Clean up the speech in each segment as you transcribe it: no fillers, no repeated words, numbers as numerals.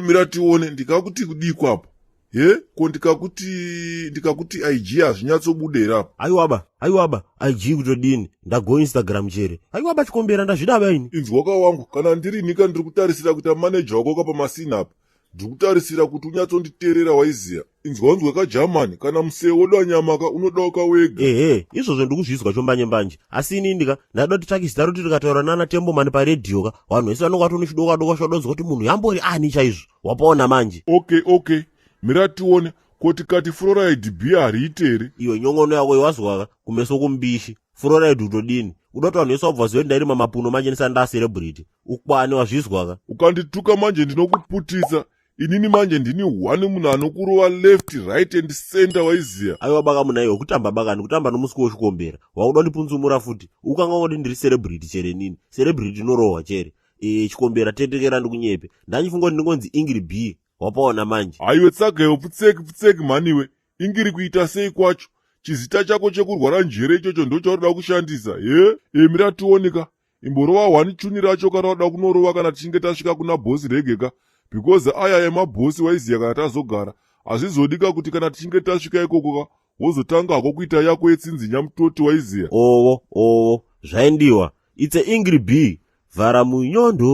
Mira tione, ndikakuti kudii kwapo? He, ko ndikakuti IG hazvinyatsobuda here apa? Aiwaba, aiwaba, IG kutodini? Ndago Instagram chere. Aiwaba, chikombera, ndazvidaba ini. Inzwaka wangu, kana ndiri nika ndiri kutarisira kuita maneja wako kapamasini apa. Ndiri kutarisira kuti unyatsonditeerera, waiziya. Inzwa unzwe kaJamani, kana musee woda nyamaka unodoka wega. Ehe, izvozvo ndikuzvizwa chombanje mbanje, asi ini ndika ndada kuti tsvake zita roti tikataura nana Tembomani paredhiyo ka, vanhu vese vanonga vatone chidoka doka chodonzwa kuti munhu yambori ani chaizvo. Wapaona manje? Okay, mira tione. Ko tikati Fluoride B hariite here? Iwe, nyongono yako iwazwaka kumeso kumbishi. Fluoride utodini? Uda kuti vanhu vese vabva vazive kuti ndairima mapuno manje ndisati ndacelebrity? Ukwane, wazvizwaka? Ukandituka manje ndinokuputitsa. Inini manje ndini one munhu anokurova left, right and center, waiziya. Aiwa baka, muna iwe kutamba bakani, kutamba nomusiko wechikombera. Wakuda kundipunzumura futi? Ukanga kuti ndiri celebrity chere? Nini celebrity inorohwa chere. Chikombera, tetekera, ndikunyepe. Ndandifunga kuti ndingonzi Ingiri B. Wapaona manje? Haiwe, tsagaiwo, pfutseki pfutseki mhaniwe. Ingiri kuita sei kwacho? Chizita chako chekurwara njere ichocho ndochaunoda kushandisa he? Mira tioneka. Imborova one tune racho kana uda kunorova kana tichinge tasvika kuna Bosi Regeka, because aya emabhosi, waiziya, kana tazogara hazvizodika kuti kana tichinge tasvika ikoko ka, wozotanga hako kuita yako yetsinzinya mutoti, waiziya. Owo owo, zvaendiwa. It's a Ingri B. Vhara munyondo,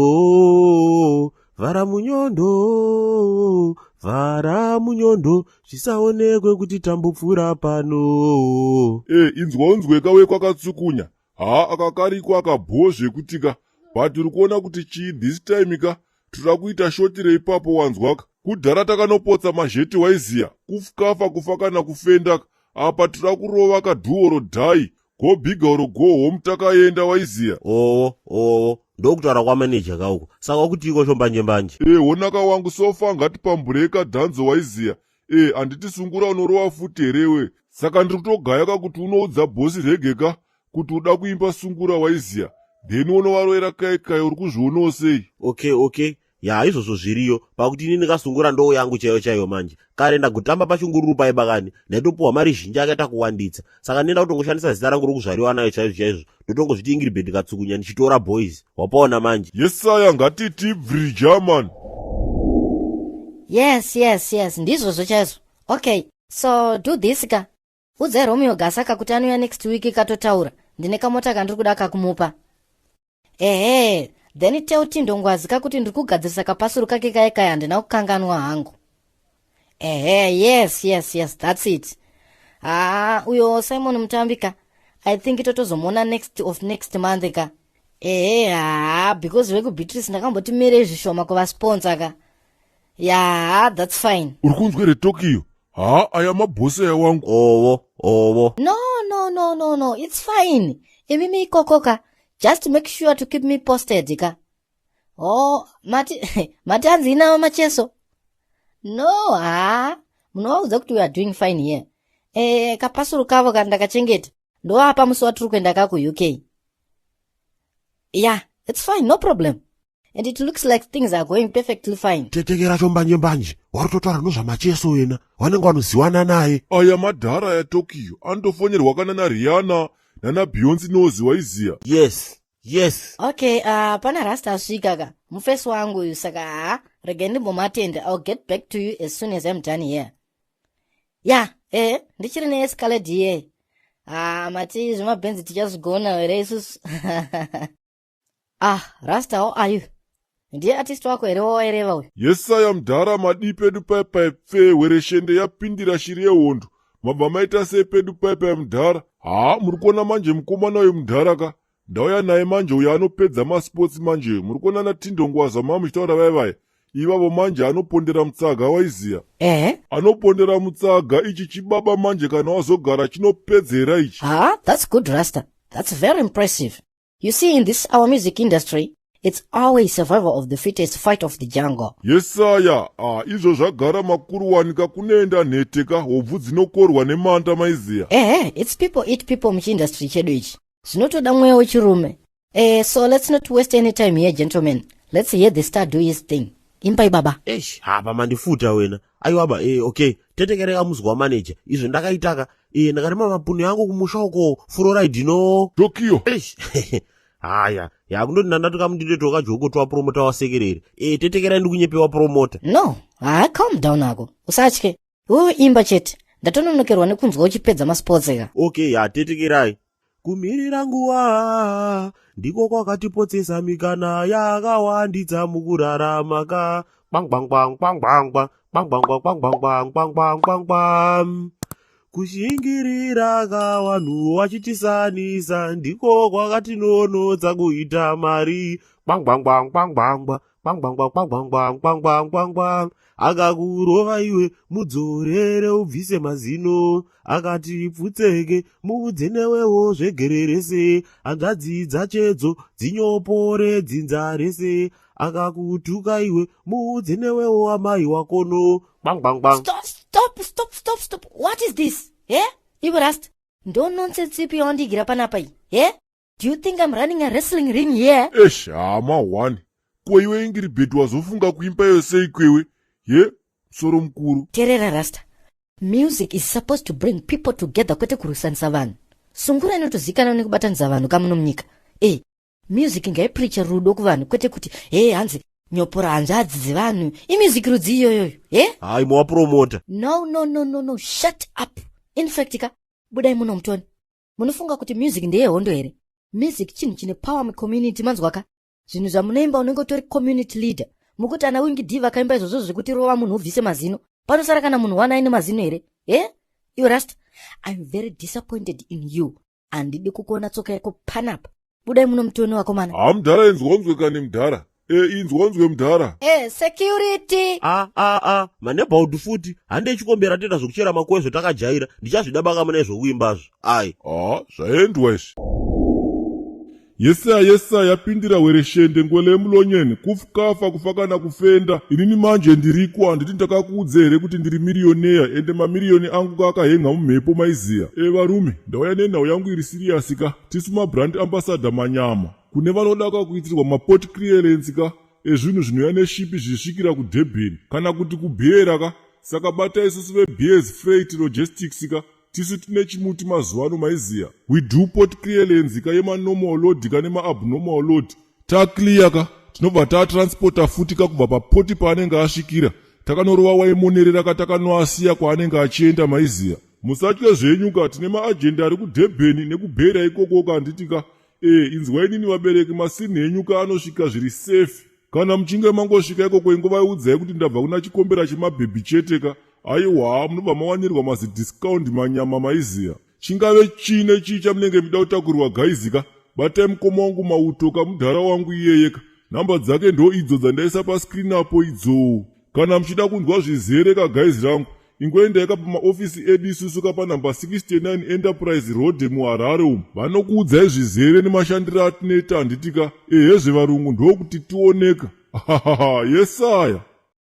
vhara munyondo, vhara munyondo, zvisaonekwe kuti tambopfuura pano. Inzwa unzweka we kwakatsukunya. Haa, akakarikwa akabhoo zvekutika, but uri kuona kuti chii, this time ka tinoda kuita shoti reipapo, wanzwaka? Kudhara takanopotsa mazheti, waiziya, kukafa kufa kana kufenda. Apa tinoda kurova kado or die, go big or go home, takaenda, waiziya. Owo owo, ndokutaura kwamaneja kauko. Saka wakutiko chombanje mbanje? Honaka wangu, so far ngatipambureka dhanzo, waiziya. Handiti sungura unorova futi herewe? Saka ndiri kutogaya kakuti unoudza Bhosi Regeka kuti uda kuimba sungura, waiziya, then unovarovera kai kai. Uri kuzvionawo sei? Okay, ya, izvozvo zviriyo pakuti ini ndikasungura ndoo yangu chaiyo chaiyo manje. Kare ndagotamba pachungururu paibakani, ndaitopuhwa mari zhinji akaita kuwanditsa. Saka ndinoda kutongoshandisa zita rangu rokuzvariwa nayo chaizvo chaizvo, ndotongozviti Ingiribed Katsukunya, ndichitora boys. Wapaona manje? Yesaya, ngatiti bvri German. Yes, ndizvozvo chaizvo. Okay, so do this ka. Udzai Romeo Gasaka kuti anouya next week katotaura. Ndine kamota kandiri kuda kakumupa. Ehe, then tell Tindongwazi kakuti ndiri kugadzirisa kapasuru kake kaya kaya, handina kukanganwa hangu. Ehe, yes, that's it. Haa, uyo Simon Mutambi ka, I think totozomuona next of next month ka. Ehe, haa, because vekuBeatrice ndakamboti mirei zvishoma kuvasponsor ka. Ya, that's fine. Uri kunzwa here, Tokyo? Haa, aya mabhosi aya wangu. Owo owo. No, it's fine. Imimi ikoko ka, just make sure to keep me posted ka. Oh, mati hanzi inawo macheso? No, ha, munovaudza kuti we are doing fine here. Kapasuru kavo ka ndakachengeta. Ndoapa musi watiri kuenda ka kuUK. Yeah, it's fine, no problem. And it looks like things are going perfectly fine. Tetekera chombanje mbanje, wari totaura nozvamacheso wena, vanenge vanoziwana naye. Aya madhara aya, Tokyo, anotofonyerwa kana naRihanna nana Beyonce nozi, waiziya. Yes. Okay, pana Rasta asvika ka. Mufesi wangu uyu, saka ha, regai ndimbomatenda. I'll get back to you as soon as I'm done here. Yeah, ndichiri neEscalade here. Ah, mati zvemabhenzi tichazvigona here isusu? Ah, Rasta, how are you? Ndiye artist wako here wawaireva uyu? Yesaya mudhara, madii pedu paipai pfe wereshende yapindira shiri yehondo. Mabva maita sei pedu paipai mudhara? Haa, muri kuona manje mukomana uyu mudhara ka, ndauya naye manje. Uyo anopedza masports manje. Muri kuona natindongwaza mama muchitaura vai vai ivavo manje, anopondera mutsaga, waiziya. Anopondera mutsaga ichi chibaba manje, kana wazogara chinopedzera ichi. Ah, that's good, Rasta. That's very impressive. You see, in this our music industry, it's always survival of the fittest, fight of the jungle. Yesaya, ah, izvo zvagara makuru wanika kunoenda nheteka hobvu dzinokorwa nemanda, maiziya. Ehe, it's people eat people muchiindustry chedu ichi. Zvinotoda mweya wechirume. So let's not waste any time here, gentlemen. Let's hear the star do his thing. Imbai baba. Eish, hapa mandifuta wena. Aiwaba, okay, tetekereka muzwa wamaneja. Izvo ndakaitaka, ndakarima mapunu yangu kumusha uko, fluoride no. Tokyo. Eish. Haya, yakundoti ndandatokamunditotoka joko twapromota wasekerere. E, tetekerai ndikunyepewa promota. No, haa, calm down ako, usatye. Iwewe imba chete, ndatononokerwa nekunzwa uchipedza masports ka. Okay, ya, tetekerai. Kumirira nguva ndiko kwakatipotsesa mikana yakawanditsa mukurarama ka. Kwangwangwa kwangwangwa kwangwangwa kwangwangwa kwangwangwa kwangwa. Kushingirira ka vanhu vachitisanisa ndiko kwakatinonotsa kuita mari. Kwangwangwa kwangwangwa kwangwangwa kwangwangwa kwangwangwa kwangwa. Akakurova iwe mudzorere ubvise mazino, akati pfutseke muudze newewo zvegererese, hanzvadzi dzachedzo dzinyopore dzinza rese, akakutuka iwe muudze newewo amai wakono. Kwangwangwa. Stop, stop, stop, stop, stop. What is this? Eh? Iwe Rasta, ndo nonsense ipi yawandigira panapa iyi? Eh? Do you think I'm running a wrestling ring here? Esh, hama 1 ko iwe Ingiribheti wazofunga kuimba iyo sei kwewe ye musoro mukuru? Terera Rasta, music is supposed to bring people together, kwete kurwisanisa vanhu. Sungura inotozikanwa nekubatanidza vanhu kamuno munyika. E, music ngaipreache rudo kuvanhu, kwete kuti he hanzi nyopora hanzvadzi dzevanhu. Imusic rudzi iyoyoyo e? Hayi, mowapromota. No, no, no, no, no, shut up. In fact ka, budai muno mutoni. Munofunga kuti music ndeyehondo here? Music chinhu chine power mucommunity, manzwaka? Zvinhu zvamunoimba unenge utori community leader. Mukuti ana Wingi D vakaimba izvozvo zvekuti rova munhu ubvise mazino, panosara kana munhu wana aine mazino here? E, iwe Rasta, I'm very disappointed in you. Handidi kukuona tsoka yako panapa. Budai muno mutoni, wakomana. Ha, mudhara, inzwanzwe kani mudhara. E, inzwanzwe mudhara. E, security. A a a, manebhaudhi futi. Handei chikombera, toita zvokuchera makuwe zvatakajaira. Ndichazvida baka mune zvokuimbazvo ai. Ha, zvaendwa izvi. Yesaya, yesaya, yapindira wereshende ngwele yemulonyeni kufukafa kufa kana kufenda. Inini manje ndiriko, handiti ndakakuudza here kuti ndiri mirioneya, ende mamiriyoni angu kaakahenga mumhepo, maiziya. E varume, ndauya nenhau yangu iri serious ka. Tisu mabrand ambassador manyama kune vanoda ka kuitirwa maport clearance ka ezvinhu zvinouya neshipi zvisvikira kuDurban kana kuti kuBeira ka. Saka bata isusu veBeers Freight Logistics ka, tisu tine chimuti mazuva ano, maiziya. We do port clearance ka yemanormal load ka nemaabnormal load. Taclear ka, tinobva tatransporta futi ka kubva papoti paanenge asvikira, takanorova waimonerera ka, takanoasiya kwaanenge achienda, maiziya. Musatye zvenyu ka, tine maagent ari kuDurban nekuBeira ikoko ka, handiti ka? E, inzwa inini vabereki, masini enyu ka anosvika zviri safe. Kana muchinge mangosvika ikoko, ingovaiudzai kuti ndabva kuna chikombera chemabhebhi chete ka. Aiwa, munobva mawanirwa mazidiscount manyama, maiziya. Chingave chine chii chamunenge muda kutakurirwa, guys ka, batai mukoma wangu Mauto kamudhara wangu iyeye ka. Nhamba dzake ndo idzo dzandaisa pascreen apo idzo. Kana muchida kunzwa zvizere ka, guys rangu, ingoendai ka pamaofisi edu isusu ka panhamba 69 Enterprise Road muHarare umu. Vanokuudzai zvizere nemashandiro atinoita, handiti ka? Ehezve varungu, ndokuti tioneka. Yesaya.